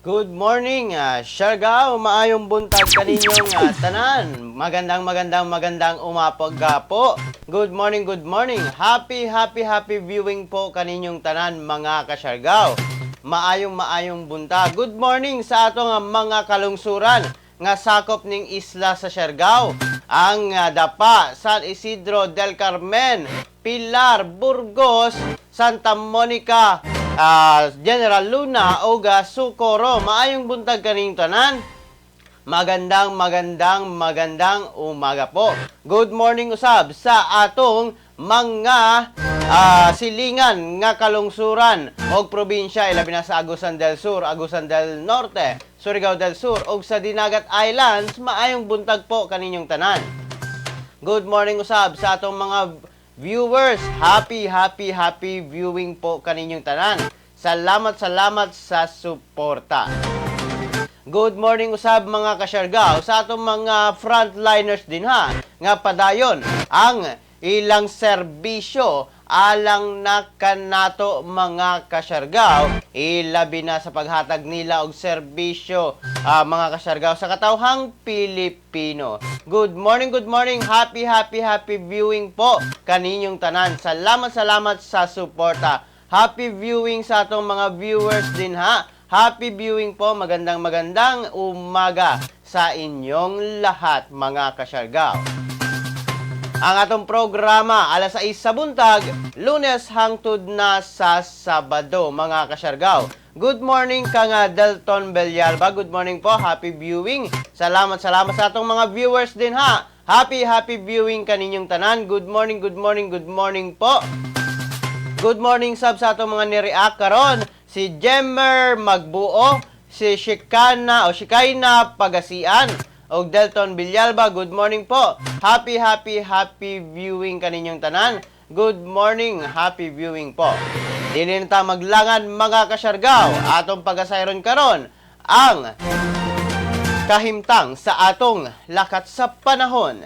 Good morning, Siargao. Maayong buntag kaninyong tanan. Magandang, magandang, magandang umaga po. Good morning, good morning. Happy, happy, happy viewing po kaninyong tanan, mga kasyargao. Maayong, maayong buntag. Good morning sa atong mga kalungsuran nga sakop ning isla sa Siargao. Ang Dapa, San Isidro del Carmen, Pilar, Burgos, Santa Monica, General Luna o Socorro. Maayong buntag kaning tanan. Magandang, magandang, magandang umaga po. Good morning usab sa atong mga silingan nga kalungsuran og probinsya, ilabi na sa Agusan del Sur, Agusan del Norte, Surigao del Sur ug sa Dinagat Islands. Maayong buntag po kaninyong tanan. Good morning usab sa atong mga viewers. Happy, happy, happy viewing po kaninyong tanan. Salamat, salamat sa suporta. Good morning usab, mga kasyargao, sa atong mga frontliners din ha nga padayon ang ilang serbisyo alang na kanato, mga kasyargao, ilabi na sa paghatag nila og serbisyo, mga kasyargao, sa katawhang Pilipino. Good morning, good morning. Happy, happy, happy viewing po kaninyong tanan. Salamat, salamat sa suporta. Happy viewing sa atong mga viewers din ha. Happy viewing po. Magandang magandang umaga sa inyong lahat, mga kasyargao. Ang atong programa, alas 6 sa buntag, Lunes hangtod na sa Sabado, mga kasyargao. Good morning kang Delton Bellalba. Good morning po. Happy viewing. Salamat, salamat sa atong mga viewers din ha. Happy, happy viewing kaninyong tanan. Good morning, good morning, good morning po. Good morning sab sa atong mga ni-react karon. Si Jemer Magbuo, si Shikana o Shikaina Pagasian, og Delton Villalba. Good morning po. Happy, happy, happy viewing kaninyong tanan. Good morning, happy viewing po. Dili na ta maglangan, mga kasyargaw. Atong pagasayron karon ang kahimtang sa atong lakat sa panahon.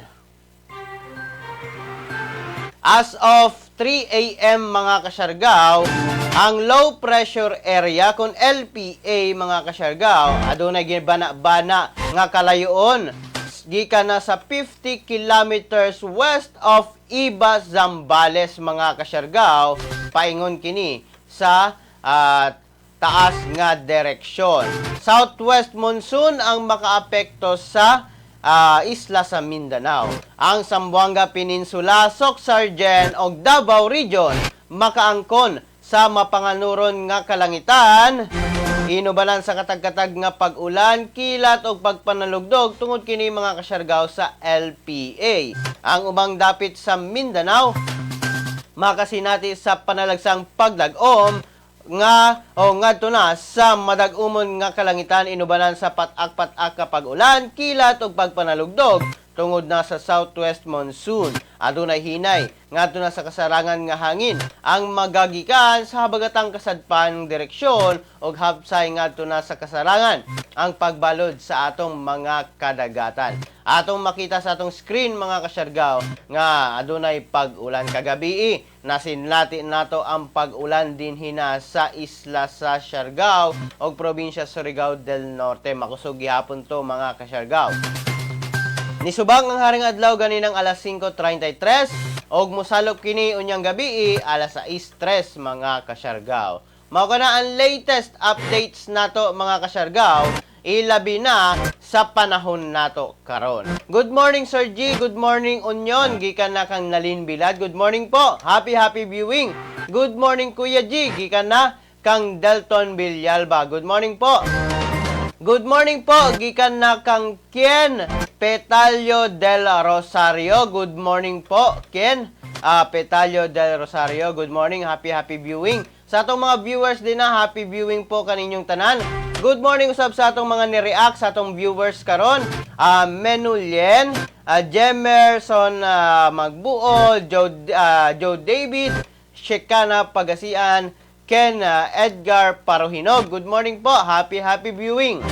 As of 3 a.m., mga kasyargaw, ang low pressure area kon LPA, mga kasyargaw, adunay gibana-bana nga kalayoon gikan na sa 50 kilometers west of Iba, Zambales, mga kasyargaw, paingon kini sa taas nga direksyon. Southwest monsoon ang makaapekto sa isla sa Mindanao. Ang Zamboanga Peninsula, Soccsksargen ug Davao Region makaangkon sa mapanganuron nga kalangitan inubanan sa katag-katag nga pag-ulan, kilat ug pagpanalugdog tungod kini, mga kasyargaw, sa LPA. Ang ubang dapit sa Mindanao makasinati sa panalagsang paglag-om nga o ngadto na sa madag-umon nga kalangitan inubanan sa pat-ak-pat-ak kapag ulan, kilat ug pagpanalugdog tungod na sa southwest monsoon. Adunay hinay ngadto na sa kasarangan nga hangin ang magagikan sa habagatang kasadpan direksyon ug hapsay ngadto na sa kasarangan ang pagbalod sa atong mga kadagatan. Atong makita sa atong screen, mga kasyargaw, nga adunay pag-ulan kagabi. Nasinlati nato ang pag-ulan dinhi na sa isla sa Siargao ug probinsya Surigao del Norte. Makusog gihapon to, mga kasyargao. Nisubang ang haring adlaw ganinang alas 5:33 og mosalop kini unyang gabi alas 6:03, mga kasyargao. Mao kana ang latest updates nato, mga kasyargao, ilabi na sa panahon nato karon. Good morning, Sir G, good morning Union, gikan na kang Nalin Bilad. Good morning po. Happy, happy viewing. Good morning, Kuya G, gikan na kang Delton Villalba. Good morning po. Good morning po, gikan na kang Ken Petalio del Rosario. Good morning po, Ken Petalio del Rosario. Good morning, happy, happy viewing. Sa atong mga viewers din na, happy viewing po kaninyong tanan. Good morning usab sa atong mga ni-react sa atong viewers karon. Menulien, Jemerson Magbuo, Joe David, Shekana Pagasian, Ken Edgar Parohinog. Good morning po. Happy, happy viewing.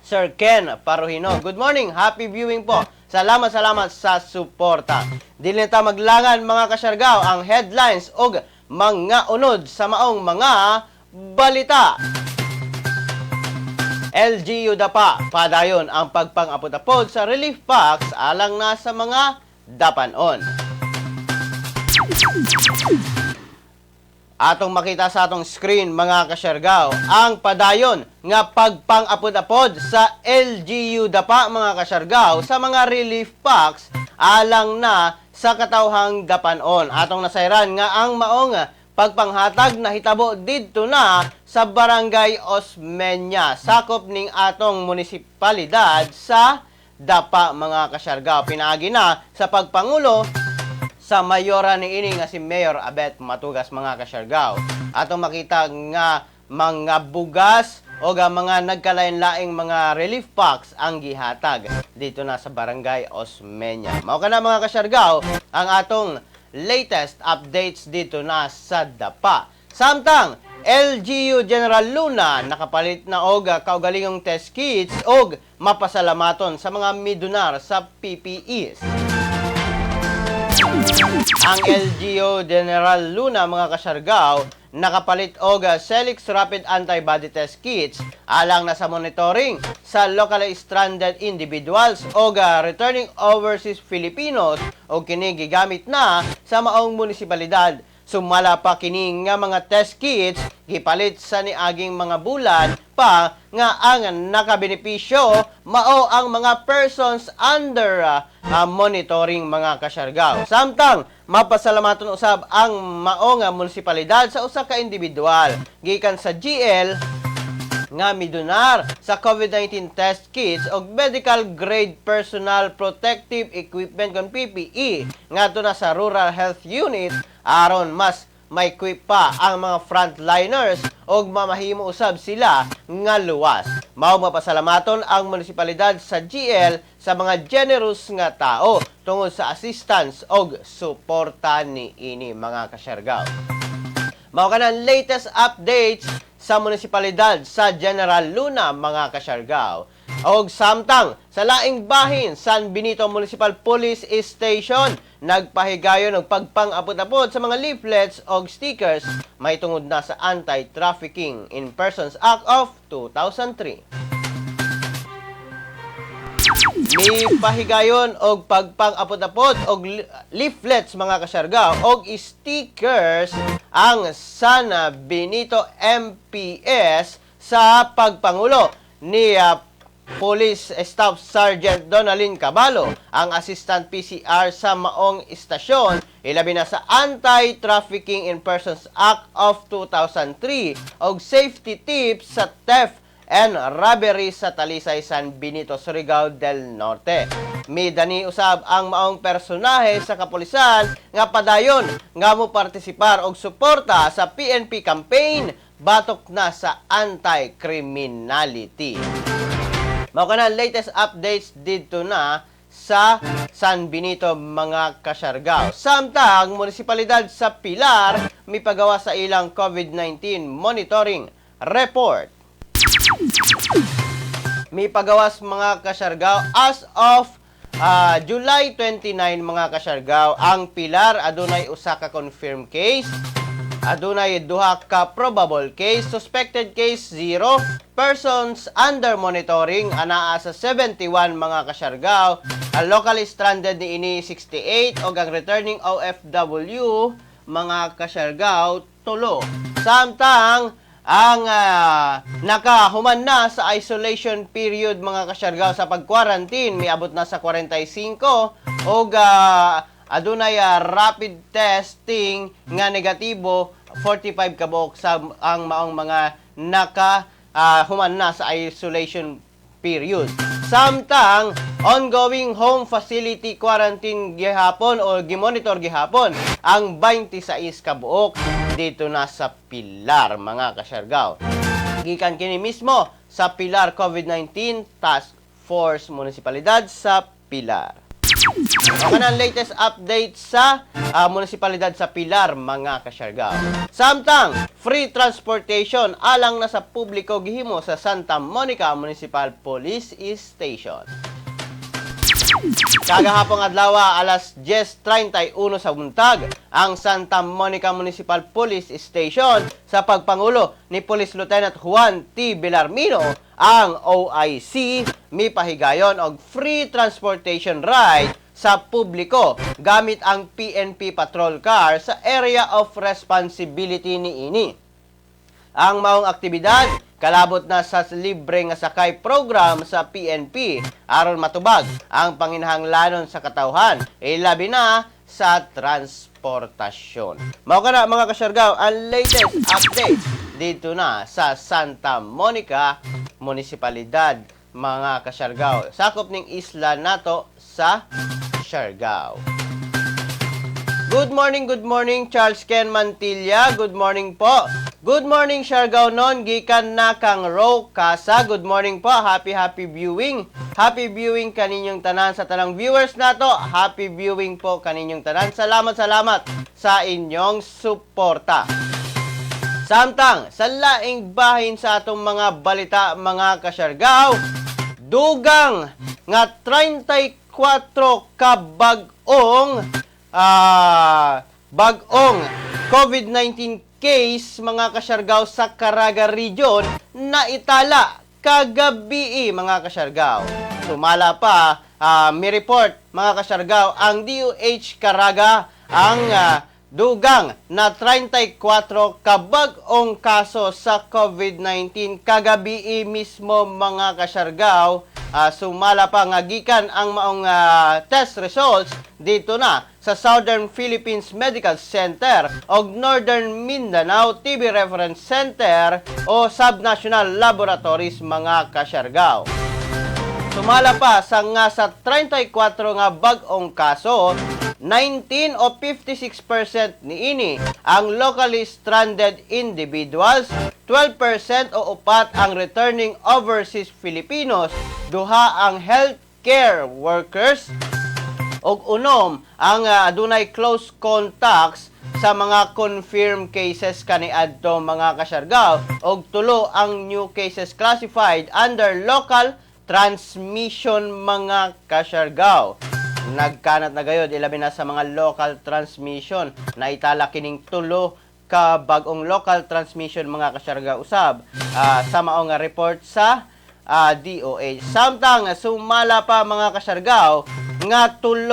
Sir Ken Parohinog. Good morning. Happy viewing po. Salamat, salamat sa suporta. Dili na ta maglangan, mga kasyargaw, ang headlines og mga unod sa maong mga balita. LGU Dapa, padayon ang pagpang-apod-apod sa relief packs alang na sa mga dapanon. Atong makita sa atong screen, mga kasyargaw, ang padayon nga pagpang-apod-apod sa LGU Dapa, mga kasyargaw, sa mga relief packs alang na sa katawhang dapanon. Atong nasayran nga ang maong pagpanghatag nahitabo didto na sa Barangay Osmeña, sakop ning atong munisipalidad sa Dapa, mga kasyargaw. Pinaagi na sa pagpangulo sa mayora ni ini nga si Mayor Abet Matugas, mga kasyargaw. Atong makita nga mga bugas o ga mga nagkalain-laing mga relief packs ang gihatag dito na sa Barangay Osmeña. Mao kana, mga kasyargaw, ang atong latest updates dito na sa Dapa. Samtang LGU General Luna nakapalit na og kaugalingong test kits og mapasalamaton sa mga midunar sa PPEs. Ang LGU General Luna, mga kasyargaw, nakapalit og Celix Rapid Antibody Test Kits alang na sa monitoring sa locally stranded individuals o returning overseas Filipinos o kini gigamit na sa maong munisipalidad. Sumala pa kini nga mga test kits gipalit sa niaging mga bulan pa nga ang nakabenepisyo mao ang mga persons under monitoring, mga kasyargaw. Samtang mapasalamaton usab ang mao nga munisipalidad sa usa ka individual gikan sa GL nga midunar sa COVID-19 test kits og medical grade personal protective equipment kon PPE ngadto na sa Rural Health Unit aron mas ma-equip pa ang mga frontliners og mamahimo usab sila nga luwas. Mao mapasalamaton ang munisipalidad sa GL sa mga generous nga tao tungod sa assistance og suporta niini, mga kasyargaw. Mao kana latest updates sa munisipalidad sa General Luna, mga kasyargaw. Og samtang sa laing bahin, San Benito Municipal Police Station nagpahigayon og pagpang-apod-apod sa mga leaflets og stickers mahitungod na sa Anti-Trafficking in Persons Act of 2003. Mipahigayon og pagpang-apod-apod og leaflets, mga kasyargaw, og stickers ang San Benito MPS sa pagpangulo ni Police Staff Sergeant Donalyn Cabalo, ang Assistant PCR sa maong istasyon, ilabi na sa Anti-Trafficking in Persons Act of 2003 og safety tips sa theft and robbery sa Talisay, San Benito, Surigao del Norte. Midani usab ang maong personahe sa kapulisan nga padayon nga mo partisipar og suporta sa PNP campaign batok na sa anti-criminality. Mao kana latest updates didto na sa San Benito, mga kasyargaw. Samtang munisipalidad sa Pilar mipagawa sa ilang COVID-19 monitoring report. Mipagawas, mga kasyargaw, as of July 29, mga kasyargaw, ang Pilar adunay usa ka confirmed case, adunay duha ka probable case, suspected case 0, persons under monitoring anaa sa 71, mga kasyargaw. Ang locally stranded niini 68 ug ang returning OFW, mga kasyargaw, 3. Samtang ang nakahuman na sa isolation period, mga kasyargaw, sa pag-quarantine miabot na sa 45 ug adunay rapid testing nga negatibo 45 kabuok sa ang maong mga naka human na sa isolation period. Samtang ongoing home facility quarantine gihapon o gimonitor gihapon ang 26 kabuok dito na sa Pilar, mga kasyargaw. Gikan kini mismo sa Pilar COVID-19 Task Force Munisipalidad sa Pilar. O kanang latest update sa munisipalidad sa Pilar, mga kasyargaw. Samtang free transportation alang na sa publiko gihimo sa Santa Monica Municipal Police Station. Kagahapong adlaw, alas 10:31 sa buntag, ang Santa Monica Municipal Police Station sa pagpangulo ni Police Lieutenant Juan T. Belarmino Ang OIC mipahigayon og free transportation ride sa publiko gamit ang PNP patrol car sa area of responsibility niini. Ang maong aktibidad kalabot na sa libre nga sakay program sa PNP aron matubag ang panginahanglanon sa katawhan, ilabi na sa transportasyon. Mao kana, mga kasyargaw, ang latest update dito na sa Santa Monica Munisipalidad, mga kasyargaw. Sakop ning isla nato sa Siargao. Good morning, Charles Ken Mantilla. Good morning po. Good morning, Siargao non. Gikan na kang Ro Casa. Good morning po. Happy, happy viewing. Happy viewing kaninyong tanan, sa tanang viewers nato. Happy viewing po kaninyong tanan. Salamat, salamat sa inyong suporta. Samtang, sa laing bahin sa atong mga balita, mga kasyargaw, dugang nga 34 ka bag-ong COVID-19 case, mga kasyargaw, sa Caraga Region na itala kagabi, mga kasyargaw. Sumala pa, mi report, mga kasyargaw, ang DOH Caraga ang dugang na 34 kabag-ong kaso sa COVID-19 kagabi mismo, mga kasyargaw. Sumala pa nga gikan ang maong test results dito na sa Southern Philippines Medical Center o Northern Mindanao TB Reference Center o Subnational Laboratories, mga kasyargaw. Sumala pa sa nga sa 34 nga bag-ong kaso, 19 o 56% niini ang locally stranded individuals, 12% o 4 ang returning overseas Filipinos, 2 ang healthcare workers, ug 6 ang adunay close contacts sa mga confirmed cases kaniadto, mga kasyargaw, ug 3 ang new cases classified under local transmission, mga kasyargaw. Nagkanat na gayod, ilabi na sa mga local transmission. Naitala kining 3 ka bag-ong local transmission, mga kasyargaw, usab sa maong report sa DOH. Samtang sumala pa, mga kasyargaw, nga 3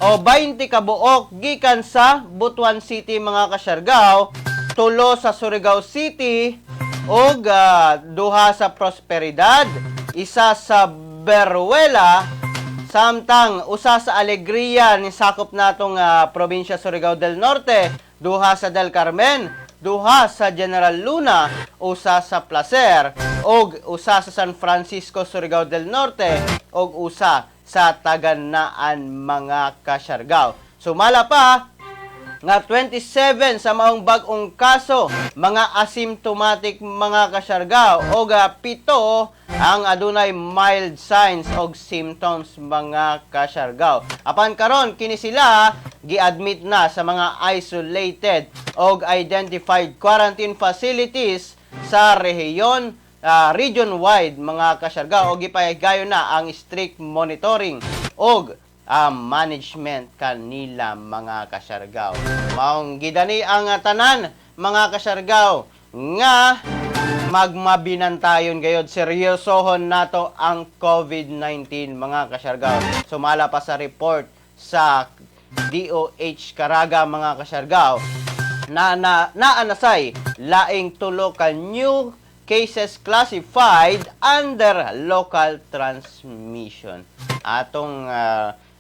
o 20 kabuok gikan sa Butuan City, mga kasyargaw, 3 sa Surigao City ug 2 sa Prosperidad, 1 sa Beruela, samtang 1 sa Alegria ni sakop natong probinsya Surigao del Norte, 2 sa Del Carmen, 2 sa General Luna, 1 sa Placer, ug 1 sa San Francisco, Surigao del Norte, ug 1 sa Taganaan, mga kasyargaw. Sumala pa nga 27 sa maong bag-ong kaso mga asymptomatic, mga kasyargaw, og 7 ang adunay mild signs og symptoms, mga kasyargaw. Apan karon kini sila gi-admit na sa mga isolated og identified quarantine facilities sa rehiyon, region wide, mga kasyargaw, og gipahigayon na ang strict monitoring og management kanila, mga kasyargaw. Maong gidani ang tanan, mga kasyargaw, nga magmabinantayon gayod, seryosohon nato ang COVID-19, mga kasyargaw. Sumala pa sa report sa DOH Caraga, mga kasyargaw, na na naanasay laing 3 ka new cases classified under local transmission. Atong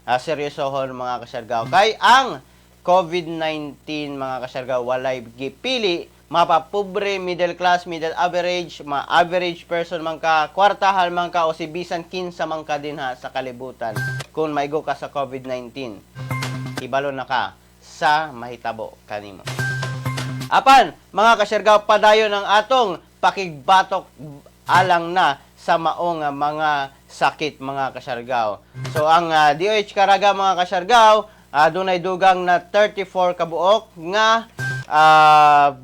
seryosohon, mga kasyargaw, kay ang COVID-19, mga kasyargaw, walay gipili, mapapobre, middle class, middle average, ma average person man ka, kwartahal man ka o si bisan kinsa man ka dinha sa kalibutan. Kung maigo ka sa COVID-19, ibalo na ka sa mahitabo kanimo. Apan, mga kasyargaw, padayon ang atong pakigbatok alang na sa maong mga sakit, mga kasyargaw. So ang DOH Caraga, mga kasyargaw, dunay dugang na 34 kabuok nga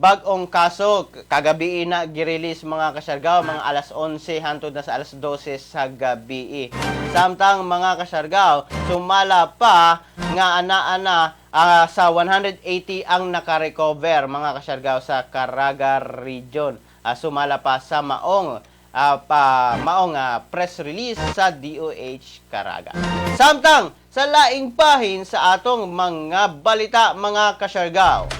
bag-ong kaso kagabi na gi-release, mga kasyargaw, mga alas 11 hantod na sa alas 12 sa gabi. Samtang, mga kasyargaw, sumala pa nga ana-ana sa 180 ang nakarecover, mga kasyargaw, sa Caraga Region. Sumala pa sa maong Pa maong press release sa DOH Caraga. Samtang sa laing bahin sa atong mga balita, mga kasyargaw.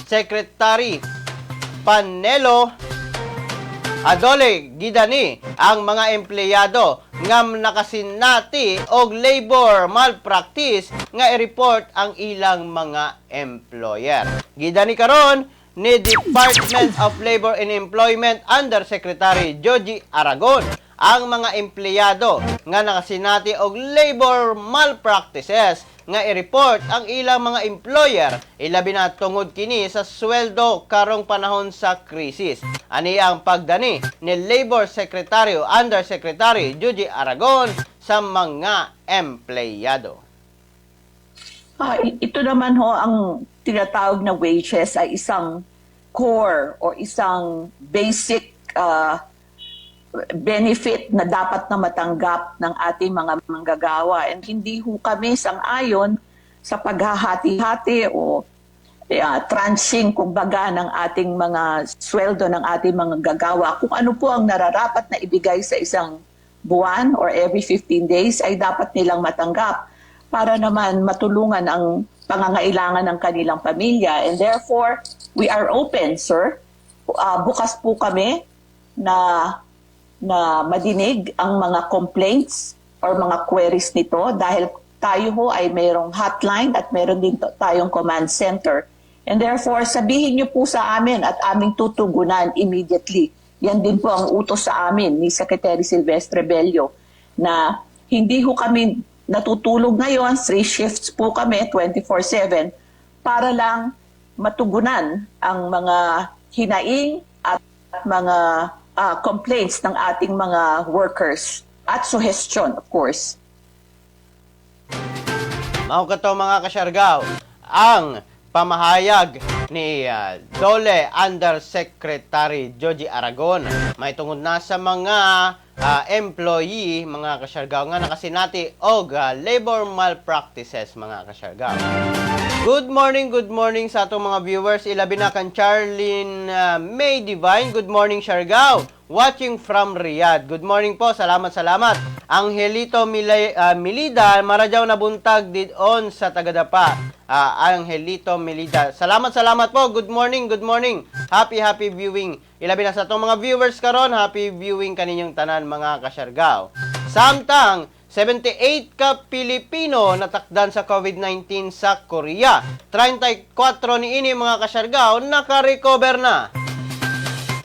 Secretary Panelo Adole gidani ang mga empleyado nga nakasinati og labor malpractice nga i-report ang ilang mga employer. Gidani karon ni Department of Labor and Employment Undersecretary Joji Aragon ang mga empleyado nga nakasinati og labor malpractices nga i-report ang ilang mga employer, ilabi na tungod kini sa sweldo karong panahon sa krisis. Ani ang pagdani ni Labor Secretary o Undersecretary Judy Aragon sa mga empleyado. Ito naman ho, ang tinatawag na wages ay isang core o isang basic benefit na dapat na matanggap ng ating mga manggagawa. And hindi ho kami sang-ayon sa paghahati-hati o tranching kumbaga ng ating mga sweldo ng ating mga gagawa. Kung ano po ang nararapat na ibigay sa isang buwan or every 15 days ay dapat nilang matanggap para naman matulungan ang pangangailangan ng kanilang pamilya. And therefore, we are open, sir. Bukas po kami na na madinig ang mga complaints or mga queries nito dahil tayo ho ay mayroong hotline at meron din tayong command center. And therefore, sabihin niyo po sa amin at aming tutugunan immediately. Yan din po ang utos sa amin ni Secretary Silvestre Bello na hindi ho kami natutulog ngayon, three shifts po kami, 24/7, para lang matugunan ang mga hinaing at mga complaints ng ating mga workers at suggestion, of course. Mao kato, mga kasyargaw, ang pamahayag ni Dole Undersecretary Joji Aragon. May tungod na sa mga employee, mga kasyargaw, nga nakasinati og labor malpractices, mga kasyargaw. Good morning sa atong mga viewers. Ilabi na kan Charlene May Divine. Good morning, Siargao. Watching from Riyadh. Good morning po. Salamat, salamat. Angelito Milida, maradyaw na buntag didon sa Tagadapa. Angelito Milida. Salamat, salamat po. Good morning, good morning. Happy, happy viewing. Ilabi na sa atong mga viewers karon, happy viewing kaninyong tanan, mga kasyargao. Samtang 78 ka Pilipino natakdan sa COVID-19 sa Korea. 34 niini, mga kasyargao, naka-recover na.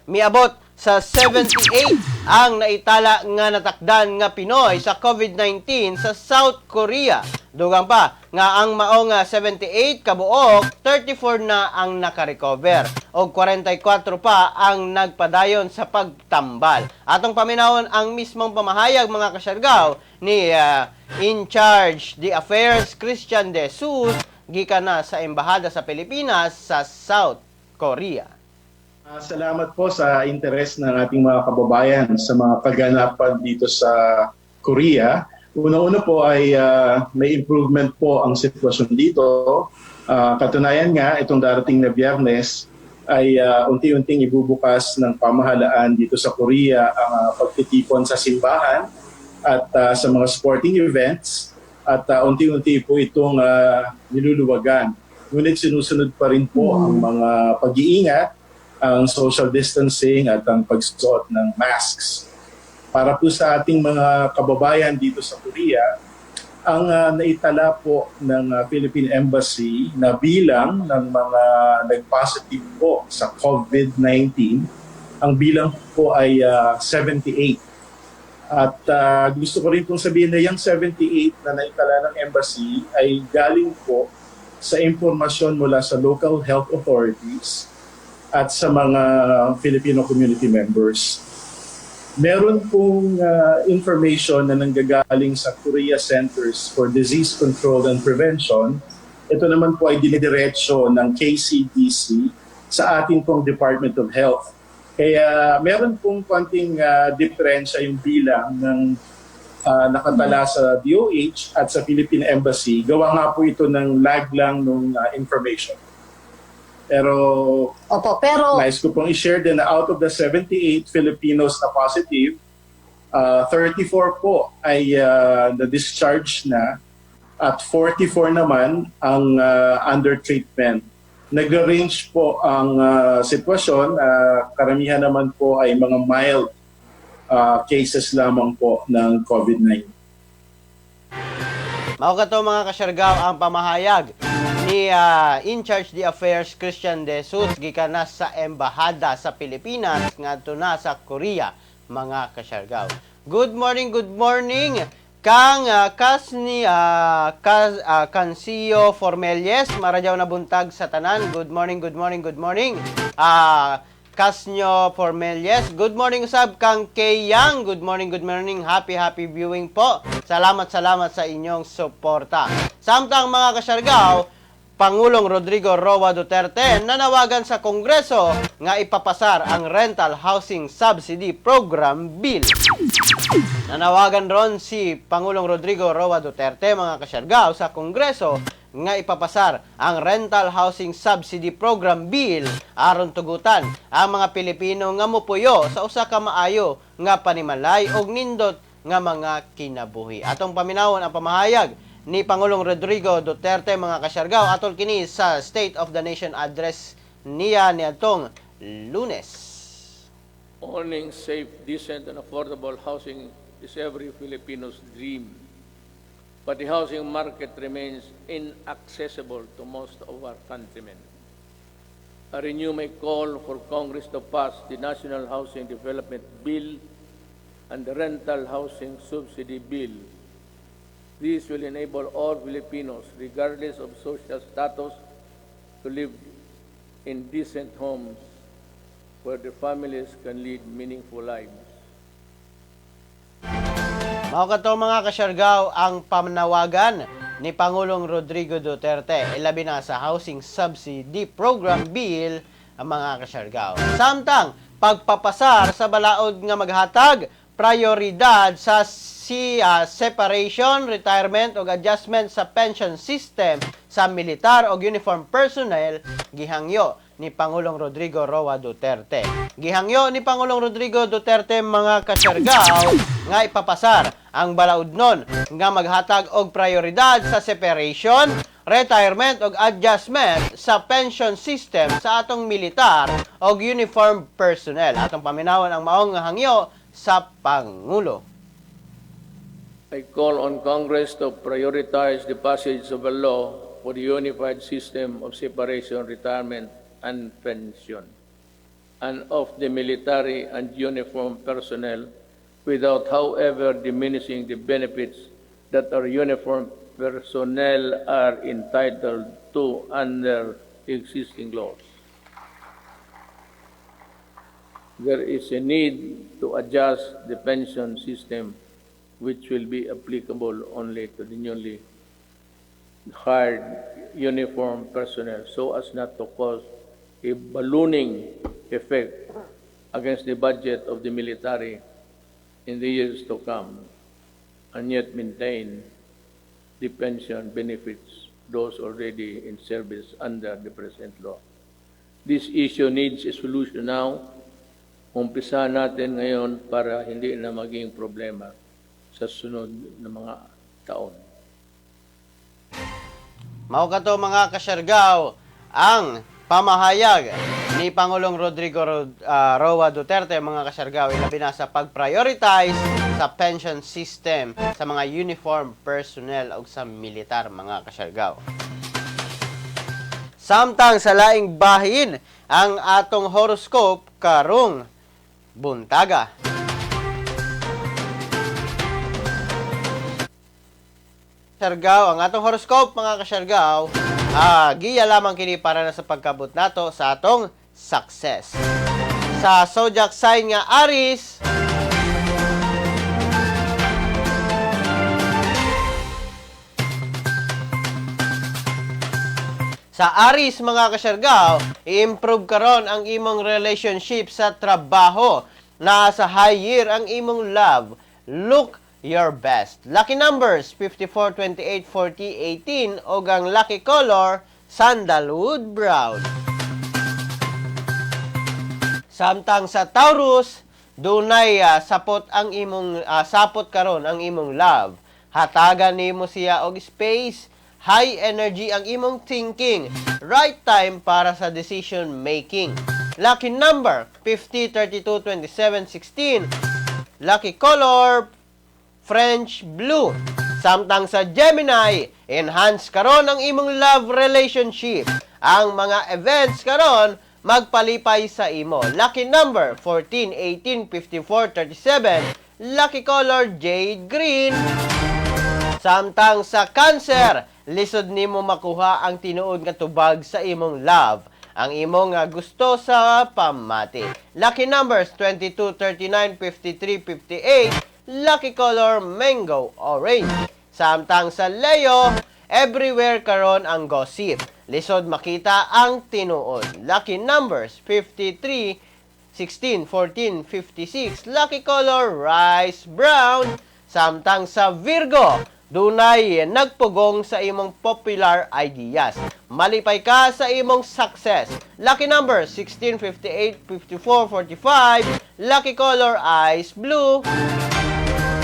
Miabot sa 78 ang naitala nga natakdan nga Pinoy sa COVID-19 sa South Korea. Dugang pa nga ang mao nga 78 kabuok, 34 na ang nakarecover og 44 pa ang nagpadayon sa pagtambal. Atong paminawon ang mismong pamahayag, mga kasyargaw, ni in charge the affairs Christian De Jesus gikan na sa Embahada sa Pilipinas sa South Korea. Salamat po sa interes ng ating mga kababayan sa mga kaganapan dito sa Korea. Una-una po ay may improvement po ang sitwasyon dito. Katunayan nga, itong darating na Biyernes ay unti-unting ibubukas ng pamahalaan dito sa Korea ang pagtitipon sa simbahan at sa mga sporting events at unti-unti po itong niluluwagan. Ngunit sinusunod pa rin po ang mga pag-iingat, ang social distancing at ang pagsuot ng masks. Para po sa ating mga kababayan dito sa Korea, ang naitala po ng Philippine Embassy na bilang ng mga nag-positive po sa COVID-19, ang bilang po ay 78. At gusto ko rin pong sabihin na yung 78 na naitala ng embassy ay galing po sa impormasyon mula sa local health authorities at sa mga Filipino community members. Meron pong information na nanggagaling sa Korea Centers for Disease Control and Prevention. Ito naman po ay dinidiretso ng KCDC sa ating pong Department of Health. Kaya meron pong konting diferensya yung bilang ng nakatala sa DOH at sa Philippine Embassy. Gawa nga po ito ng lag lang ng information. Pero Opo, pero nais ko pong i-share din na out of the 78 Filipinos na positive, 34 po ay na-discharge na at 44 naman ang under treatment. Nagre-range po ang sitwasyon. Karamihan naman po ay mga mild cases lamang po ng COVID-19. Mao kato, mga kasyargaw, ang pamahayag ni in charge de affairs Christian De Jesus gikan na sa embahada sa Pilipinas ngadto na sa Korea, mga kasyargaw. Good morning, good morning kang Kasni Cansio Formelles, maradyaw na buntag sa tanan. Good morning, good morning, good morning. Casnyo Formelles. Good morning usab kang Kay Yang. Good morning, good morning. Happy, happy viewing po. Salamat, salamat sa inyong suporta. Samtang, mga kasyargaw, Pangulong Rodrigo Roa Duterte nanawagan sa Kongreso nga ipapasar ang Rental Housing Subsidy Program Bill. Nanawagan ron si Pangulong Rodrigo Roa Duterte, mga kasyargaw, sa Kongreso nga ipapasar ang Rental Housing Subsidy Program Bill aron tugutan ang mga Pilipino nga mupuyo sa usa ka maayo nga panimalay og nindot nga mga kinabuhi. Atong paminawon ang pamahayag ni Pangulong Rodrigo Duterte, mga kasyargaw, atol kini sa State of the Nation Address niya niadtong Lunes. Owning safe, decent, and affordable housing is every Filipino's dream. But the housing market remains inaccessible to most of our countrymen. I renew my call for Congress to pass the National Housing Development Bill and the Rental Housing Subsidy Bill. This will enable all Filipinos, regardless of social status, to live in decent homes where their families can lead meaningful lives. Mao kato, mga kasyargaw, ang panawagan ni Pangulong Rodrigo Duterte ilabi na sa Housing Subsidy Program Bill ang mga kasyargaw. Samtang pagpapasar sa balaod nga maghatag prioridad sa si separation, retirement ug adjustment sa pension system sa militar o uniform personnel, gihangyo ni Pangulong Rodrigo Roa Duterte. Gihangyo ni Pangulong Rodrigo Duterte, mga kasyargaw, nga ipapasar ang balaodnon nga maghatag og prioridad sa separation, retirement ug adjustment sa pension system sa atong militar og uniform personnel. Atong paminawon ang maong hangyo sa Pangulo. I call on Congress to prioritize the passage of a law for the unified system of separation, retirement, and pension, and of the military and uniform personnel without, however, diminishing the benefits that our uniform personnel are entitled to under existing laws. There is a need to adjust the pension system, which will be applicable only to the newly hired uniform personnel, so as not to cause a ballooning effect against the budget of the military in the years to come, and yet maintain the pension benefits those already in service under the present law. This issue needs a solution now. Umpisa natin ngayon para hindi na maging problema sa sunod na mga taon. Mao kato, mga kasyargaw, ang pamahayag ni Pangulong Rodrigo Roa Duterte, mga kasyargaw, ilabi na sa pag-prioritize sa pension system sa mga uniform personnel o sa militar, mga kasyargaw. Samtang sa laing bahin, ang atong horoscope karong buntaga. Kasyargaw, ang atong horoscope, mga kasyargaw, giya lamang kini para na sa pagkabot nato sa atong success. Sa zodiac sign nga Aries, sa Aries, mga kasyargaw, i-improve karon ang imong relationship sa trabaho. Naa sa high year ang imong love. Look your best. Lucky numbers 54, 28, 40, 18 o ang lucky color sandalwood brown. Samtang sa Taurus, dunay sapot ang imong sapot karon ang imong love. Hatagan nimo siya og space, high energy ang imong thinking, right time para sa decision making. Lucky number 50, 32, 27, 16. Lucky color French blue. Samtang sa Gemini, enhance karon ang imong love relationship. Ang mga events karon magpalipay sa imo. Lucky number 14, 18, 54, 37. Lucky color jade green. Samtang sa Cancer, lisod nimo makuha ang tinuod nga tubag sa imong love. Ang imong nga gusto sa pamati. Lucky numbers 22, 39, 53, 58. Lucky color mango orange. Samtang sa Leo, everywhere karon ang gossip. Lisod makita ang tinuod. Lucky numbers 53, 16, 14, 56. Lucky color rice brown. Samtang sa Virgo, dunay nagpugong sa imong popular ideas. Malipay ka sa imong success. Lucky numbers 16, 58, 54, 45. Lucky color ice blue.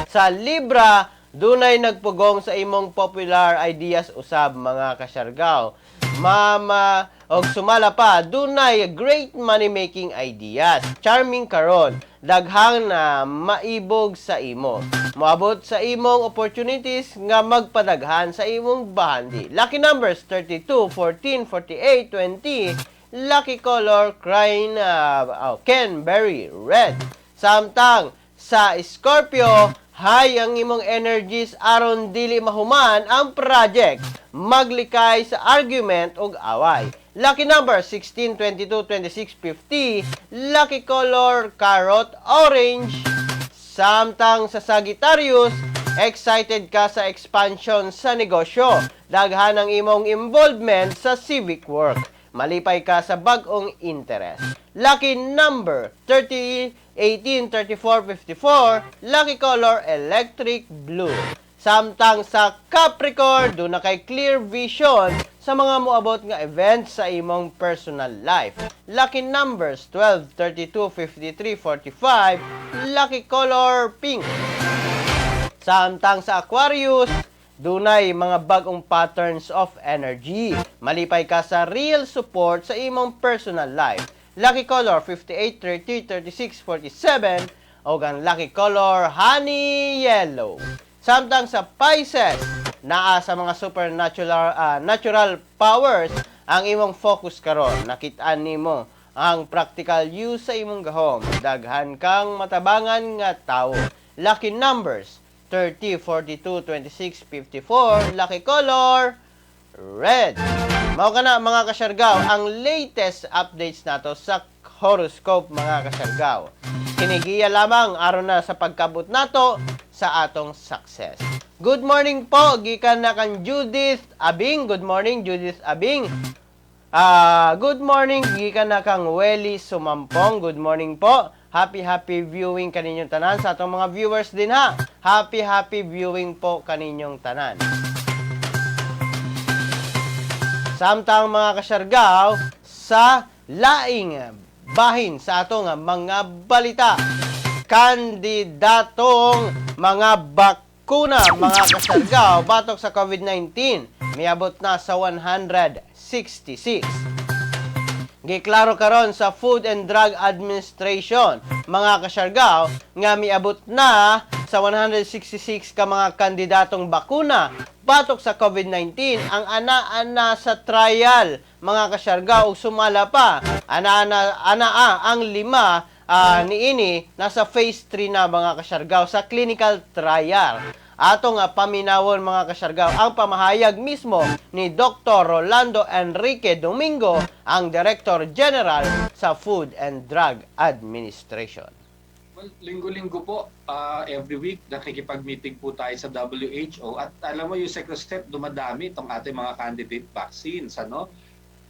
Sa Libra, dunay nagpugong sa imong popular ideas usab, mga kasyargaw. Mama og sumala pa, dunay great money making ideas. Charming karon, daghang na maibog sa imo. Moabot sa imong opportunities nga magpadaghan sa imong bahandi. Lucky numbers 32, 14, 48, 20. Lucky color crying oh, cranberry red. Samtang sa Scorpio, high ang imong energies aron dili mahuman ang project. Maglikay sa argument ug away. Lucky number 16, 22, 26, 50. Lucky color carrot orange. Samtang sa Sagittarius, excited ka sa expansion sa negosyo. Daghan ang imong involvement sa civic work. Malipay ka sa bag-ong interest. Lucky number 30, 18, 34, 54. Lucky color electric blue. Samtang sa Capricorn, duna kay clear vision sa mga moabot nga events sa imong personal life. Lucky numbers 12, 32, 53, 45. Lucky color pink. Samtang sa Aquarius, dunay mga bagong patterns of energy. Malipay ka sa real support sa imong personal life. Lucky color 58, 30, 36, 47 o ang lucky color honey yellow. Samtang sa Pisces, naa sa mga supernatural natural powers ang imong focus karon. Nakit-an nimo ang practical use sa imong gahom. Daghan kang matabangan nga tawo. Lucky numbers 30, 42, 26, 54. Lucky color red. Mao kana, mga kasyargaw, ang latest updates nato sa horoscope, mga kasyargaw. Kinigiya lamang aron na sa pagkabot nato sa atong success. Good morning po gikan na kan Judith Abing. Good morning, Judith Abing. Good morning gikan na kang Welly Sumampong. Good morning po. Happy happy viewing kaninyong tanan sa atong mga viewers din ha. Happy happy viewing po kaninyong tanan. Samtang, mga kasyargaw, sa laing bahin sa atong mga balita. Kandidatong mga bakuna, mga kasyargaw, batok sa COVID-19, miabot na sa 166. Giklaro karon sa Food and Drug Administration, mga kasyargaw, nga miabot na sa 166 ka mga kandidatong bakuna batok sa COVID-19 ang ana-ana sa trial, mga kasyargaw, ug sumala pa ana-ana anaa ang lima niini nasa phase 3 na, mga kasyargaw, sa clinical trial. Ato nga paminawon, mga kasyargaw, ang pamahayag mismo ni Dr. Rolando Enrique Domingo, ang Director General sa Food and Drug Administration. Well, linggo-linggo po, every week, nakikipag-meeting po tayo sa WHO. At alam mo, yung second step, dumadami itong ating mga candidate vaccines. Ano?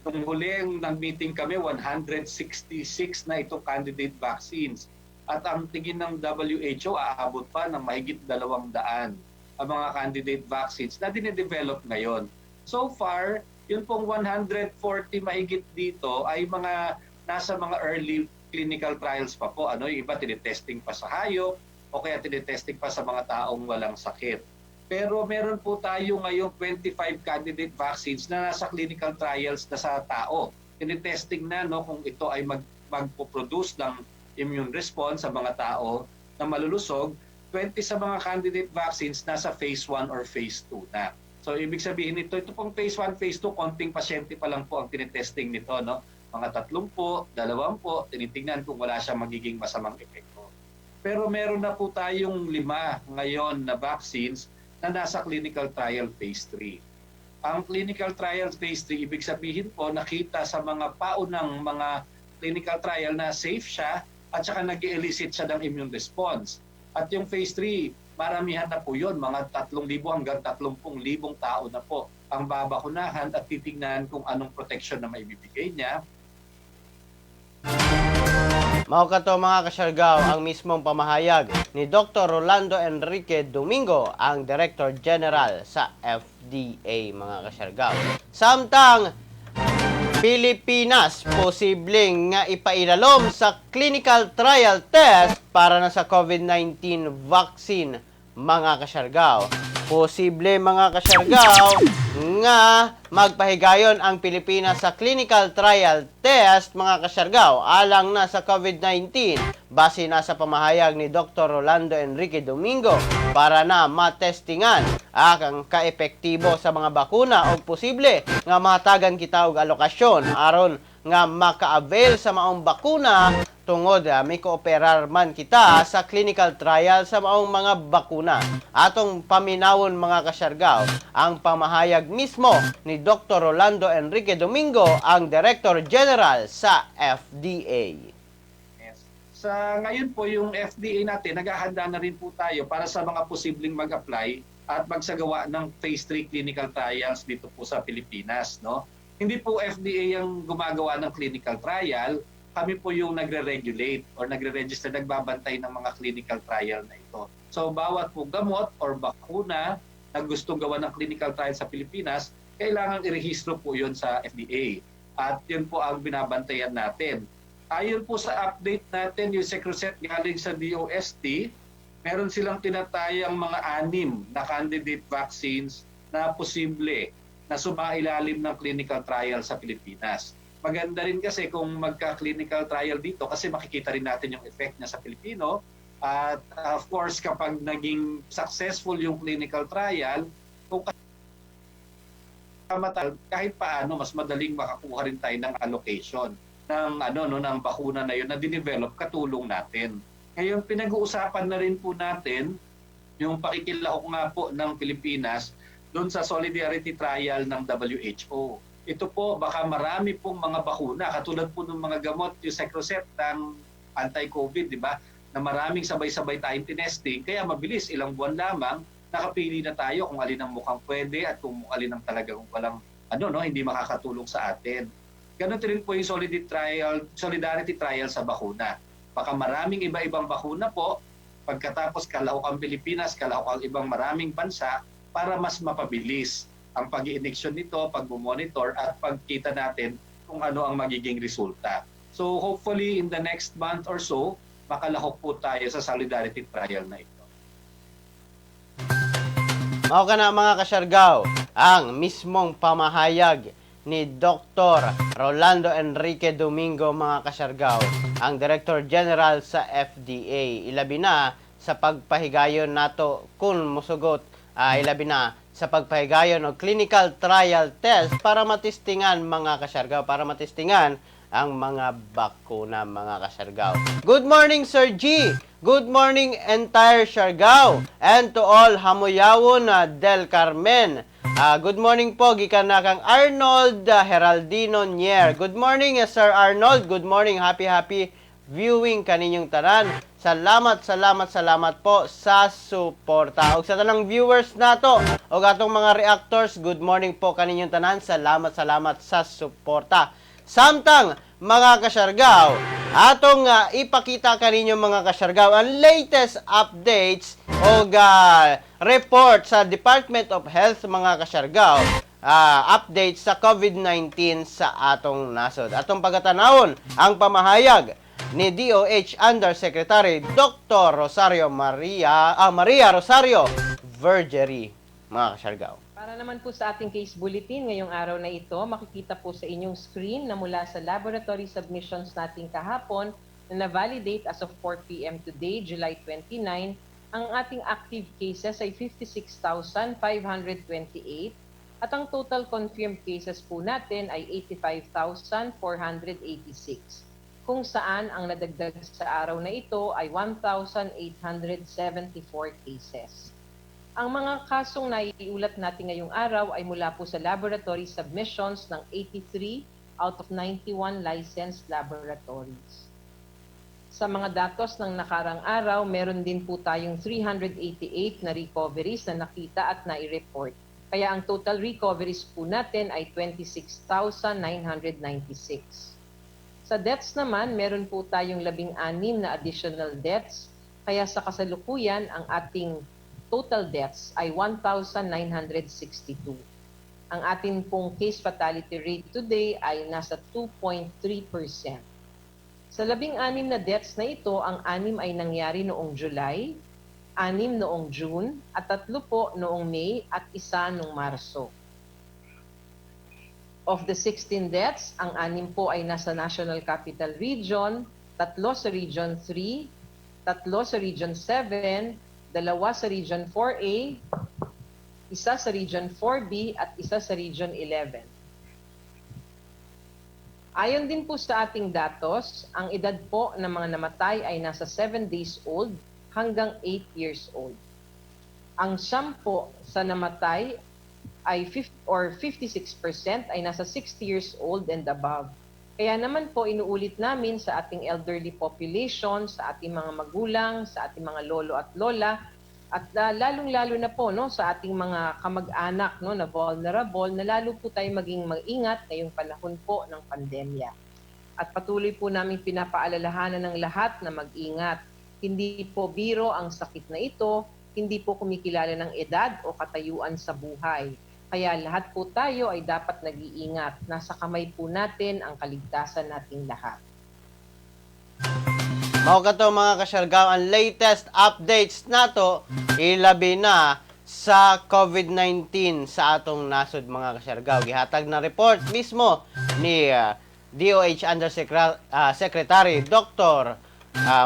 Nung huli nag-meeting kami, 166 na itong candidate vaccines. At ang tingin ng WHO, aabot pa ng mahigit 200 ang mga candidate vaccines na dinedevelop ngayon. So far, yun pong 140 mahigit dito ay mga nasa mga early clinical trials pa po. Ano, yung iba tinetesting pa sa hayop o kaya tinetesting pa sa mga taong walang sakit. Pero meron po tayo ngayong 25 candidate vaccines na nasa clinical trials na sa tao. Tinetesting na, no, kung ito ay magpo-produce ng immune response sa mga tao na malulusog. 20 sa mga candidate vaccines nasa phase 1 or phase 2 na. So ibig sabihin nito, ito pong phase 1, phase 2, konting pasyente pa lang po ang tinetesting nito, no? Mga 30, 20, tinitingnan kung wala siyang magiging masamang epekto. Pero meron na po tayong lima ngayon na vaccines na nasa clinical trial phase 3. Ang clinical trial phase 3, ibig sabihin po, nakita sa mga paunang mga clinical trial na safe siya at saka nag elicit siya ng immune response. At yung phase 3, maramihan na po yun, mga 3,000 hanggang 30,000 tao na po ang babakunahan at titingnan kung anong protection na maibibigay niya. Mao kato, mga kasyargaw, ang mismong pamahayag ni Dr. Rolando Enrique Domingo, ang Director General sa FDA, mga kasyargaw. Samtang Pilipinas posibleng nga ipailalom sa clinical trial test para na sa COVID-19 vaccine, mga kasyargaw. Posible, mga kasyargaw, nga magpahigayon ang Pilipinas sa clinical trial test, mga kasyargaw, alang na sa COVID-19 base na sa pamahayag ni Dr. Rolando Enrique Domingo para na matestingan ang kaepektibo sa mga bakuna o posible nga mahatagan kita og alokasyon aron nga maka-avail sa maong bakuna tungod may kooperar man kita sa clinical trial sa maong mga bakuna. Atong paminawon, mga kasyargaw, ang pamahayag mismo ni Dr. Rolando Enrique Domingo, ang Director General sa FDA. Yes. Sa ngayon po, yung FDA natin, naghahanda na rin po tayo para sa mga posibleng mag-apply at magsagawa ng phase 3 clinical trials dito po sa Pilipinas, no? Hindi po FDA ang gumagawa ng clinical trial, kami po yung nagre-regulate or nagre-register, nagbabantay ng mga clinical trial na ito. So bawat po gamot or bakuna na gustong gawa ng clinical trial sa Pilipinas, kailangan irehistro po yun sa FDA. At yun po ang binabantayan natin. Ayon po sa update natin, yung Secrocet, galing sa DOST, meron silang tinatayang mga anim na candidate vaccines na posible na sumailalim ng clinical trial sa Pilipinas. Maganda rin kasi kung magka-clinical trial dito kasi makikita rin natin yung effect niya sa Pilipino. At of course, kapag naging successful yung clinical trial, kung kahit paano mas madaling makakuha rin tayo ng allocation ng ano, no, ng bakuna na yun na dinevelop katulong natin. Ngayon, pinag-uusapan na rin po natin yung pakikilahok nga po ng Pilipinas doon sa solidarity trial ng WHO. Ito po, baka marami pong mga bakuna katulad po ng mga gamot, yung Secrocet ng anti-COVID, di ba? Na maraming sabay-sabay tayong tinesting, kaya mabilis, ilang buwan lamang, nakapili na tayo kung alin ang mukhang pwede at kung alin ang talagang walang ano, no, hindi makakatulong sa atin. Ganun din po yung solidarity trial sa bakuna. Baka maraming iba-ibang bakuna po, pagkatapos kalahok ang Pilipinas, kalahok ang ibang maraming bansa para mas mapabilis ang pag injection nito, pag-monitor at pagkita natin kung ano ang magiging resulta. So hopefully in the next month or so, makalahok po tayo sa solidarity trial na ito. Mao kana, mga kasyargaw, ang mismong pamahayag ni Dr. Rolando Enrique Domingo, mga kasyargaw, ang Director General sa FDA. Ilabi na sa pagpahigayon nato kung musugot, ilabi na sa pagpahigayon og clinical trial test para matistingan, mga kasyargaw, para matistingan ang mga bakuna, mga kasyargaw. Good morning, Sir G! Good morning, entire Siargao! And to all Hamuyawon na Del Carmen. Good morning po, gikan na kang Arnold Heraldino Nier. Good morning, Sir Arnold. Good morning. Happy, happy viewing kaninyong tanan. Salamat, salamat, salamat po sa suporta. Og sa tanang viewers nato, og atong mga reactors, good morning po kaninyong tanan. Salamat, salamat sa suporta. Samtang, mga kasyargaw, atong ipakita kaninyo, mga kasyargaw, ang latest updates o report sa Department of Health, mga kasyargaw, updates sa COVID-19 sa atong nasod. Atong pagatanawon ang pamahayag ni DOH Undersecretary Dr. Rosario Maria Maria Rosario Vergeire, mga kasyargaw. Para naman po sa ating case bulletin ngayong araw na ito, makikita po sa inyong screen na mula sa laboratory submissions natin kahapon na na-validate as of 4 p.m. today, July 29, ang ating active cases ay 56,528 at ang total confirmed cases po natin ay 85,486, kung saan ang nadagdag sa araw na ito ay 1,874 cases. Ang mga kasong naiulat natin ngayong araw ay mula po sa laboratory submissions ng 83 out of 91 licensed laboratories. Sa mga datos ng nakarang araw, meron din po tayong 388 na recoveries na nakita at nai-report. Kaya ang total recoveries po natin ay 26,996. Sa deaths naman, meron po tayong 16 na additional deaths. Kaya sa kasalukuyan, ang ating total deaths ay 1,962. Ang ating pong case fatality rate today ay nasa 2.3%. Sa 16 na deaths na ito, ang anim ay nangyari noong July, anim noong June, at tatlo po noong May at isa noong Marso. Of the 16 deaths, ang anim po ay nasa National Capital Region, tatlo sa Region 3, tatlo sa Region 7, dalawa sa Region 4A, isa sa Region 4B at isa sa Region 11. Ayon din po sa ating datos, ang edad po ng mga namatay ay nasa 7 days old hanggang 8 years old. Ang 9 po sa namatay ay 50 or 56% ay nasa 60 years old and above. Kaya naman po, inuulit namin sa ating elderly population, sa ating mga magulang, sa ating mga lolo at lola, at lalong-lalo na po, no, sa ating mga kamag-anak, no, na vulnerable, na lalo po tayo maging mag-ingat ngayong panahon po ng pandemya. At patuloy po namin pinapaalalahanan ng lahat na mag-ingat. Hindi po biro ang sakit na ito, hindi po kumikilala ng edad o katayuan sa buhay. Kaya lahat po tayo ay dapat nag-iingat. Nasa kamay po natin ang kaligtasan nating lahat. Mao kato, mga kasyargaw, ang latest updates nato ilabi na sa COVID-19 sa atong nasod, mga kasyargaw. Gihatag na report mismo ni DOH Undersecretary Dr.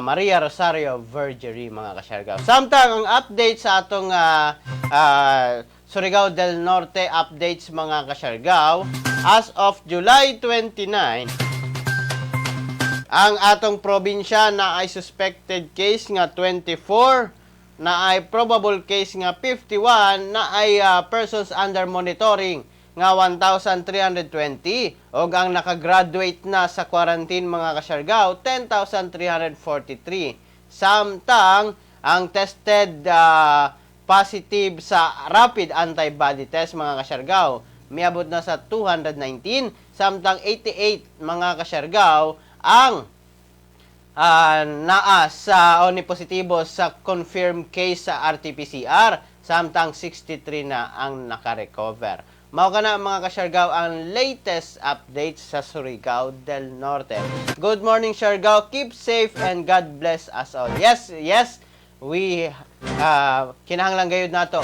Maria Rosario Vergeire, mga kasyargaw. Samtang ang update sa atong Surigao del Norte updates, mga kasyargaw, as of July 29, ang atong probinsya na ay suspected case nga 24, na ay probable case nga 51, na ay persons under monitoring nga 1,320 ug ang nakagraduate na sa quarantine, mga kasyargaw, 10,343. Samtang ang tested positive sa rapid antibody test, mga kasyargaw, miabot na sa 219, samtang 88, mga kasyargaw, ang naa sa o ni positibo sa confirmed case sa RT-PCR, samtang 63 na ang nakarecover. Mao kana, mga kasyargaw, ang latest updates sa Surigao del Norte. Good morning, Siargao. Keep safe and God bless us all. Yes, we kinahanglan gayud nato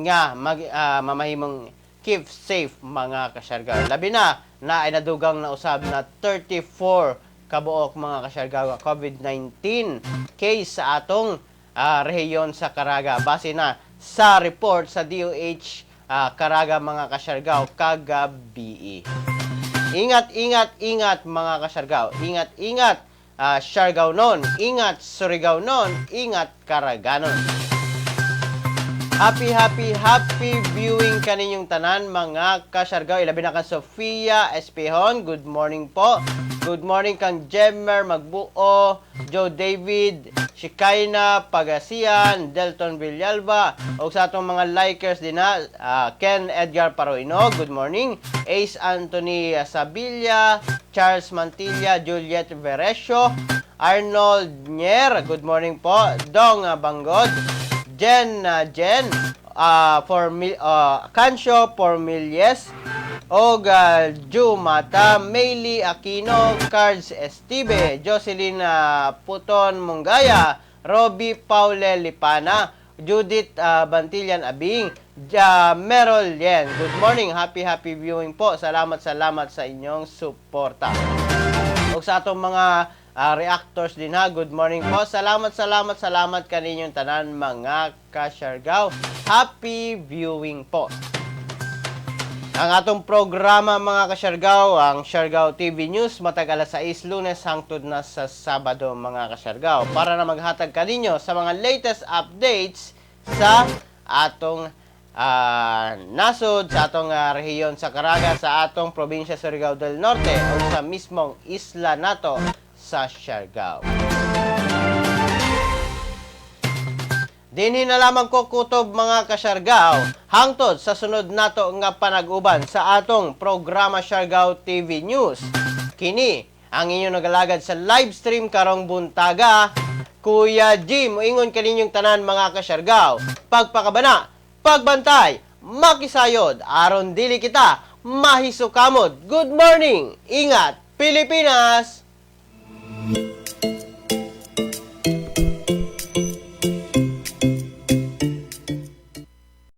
nga mag mamahimong keep safe, mga kasyargaw. Labi na na ay nadugang na usab na 34 kabuok, mga kasyargaw, COVID-19 case sa atong rehiyon sa Caraga, base na sa report sa DOH Caraga, mga kasyargaw, kagabi. Ingat, ingat, ingat, mga kasyargaw. Ingat, ingat, Siargao non. Ingat, Surigao non. Ingat, Caraganon. Happy, happy, happy viewing kaninyong tanan, mga kasyargaw. Ilabi na kang Sofia Espehon. Good morning po. Good morning kang Jemmer Magbuo, Joe David, Shikaina Pagasian, Delton Villalba, o sa atong mga likers din na, Ken Edgar Paroino, good morning. Ace Anthony Sabilla, Charles Mantilla, Juliet Veresio, Arnold Nier, good morning po. Dong Bangod, Jen Jen for Cancio Formilies, og Jumata, Mayli Aquino, Cards Esteve, Jocelyn Puton Mungaya, Robbie Paule Lipana, Judith Bantillan Abing, Ja Merol Yen. Good morning, happy happy viewing po. Salamat, salamat sa inyong suporta. Ug sa atong mga reactors din ha, good morning po. Salamat, salamat, salamat kaninyong tanan, mga kasyargaw. Happy viewing po. Ang atong programa, mga kasyargaw, ang Siargao TV News, matag alas 6, Lunes hangtod na sa Sabado, mga kasyargaw, para na maghatag kaninyo sa mga latest updates sa atong nasod, sa atong rehiyon sa Caraga, sa atong probinsya Surigao del Norte o sa mismong isla nato sa Siargao. Dinhi na lamang ko kutob, mga kasyargao, hangtod sa sunod nato nga panag-uban sa atong programa Siargao TV News. Kini ang inyong nagalagad sa live stream karong buntaga, Kuya Jim, moingon kaninyong tanan, mga kasyargao. Pagpakabana, pagbantay, makisayod, aron dili kita mahisukamod. Good morning! Ingat, Pilipinas!